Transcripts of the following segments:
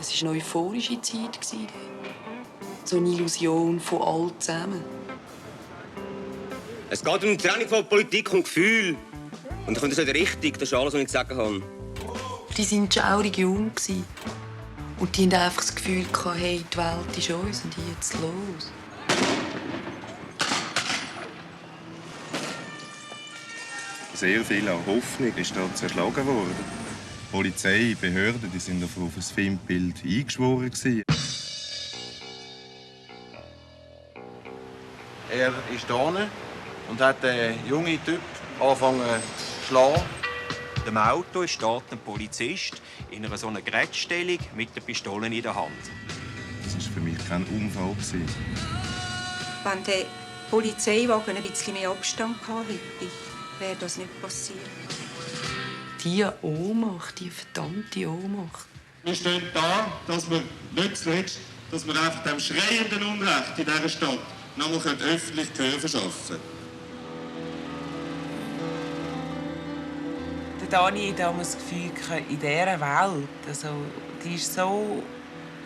Es war eine euphorische Zeit. So eine Illusion von all zusammen. Es geht um die Trennung von Politik und Gefühl. Und ich finde das nicht richtig, das ist alles, was ich zu sagen habe. Die waren schaurig jung. Und die hatten einfach das Gefühl, hey, die Welt ist uns und jetzt los. Sehr viel an Hoffnung ist dort zerschlagen worden. Polizei, Behörden, die sind auf ein Filmbild eingeschworen. Er ist da und hat den jungen Typ angefangen zu schlagen. Im Auto steht ein Polizist in einer so einer Gerätstellung mit der Pistole in der Hand. Das war für mich kein Unfall. Wenn der Polizeiwagen ein bisschen mehr Abstand gehabt hätte, wäre das nicht passiert. Die Ohnmacht, die verdammte Ohnmacht. Wir stehen da, dass wir nicht zuletzt, dass wir einfach dem schreienden Unrecht in dieser Stadt nochmal öffentlich Gehör verschaffen können. Dani hat damals das Gefühl, in dieser Welt, also, die ist so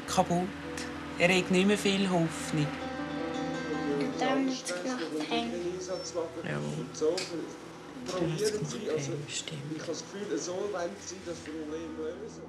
kaputt. Er hat nicht mehr viel Hoffnung. Und dann ist es nach Peng. Ja. Probieren Sie, Stimmt. ich habe das Gefühl, so wollen Sie das Problem lösen.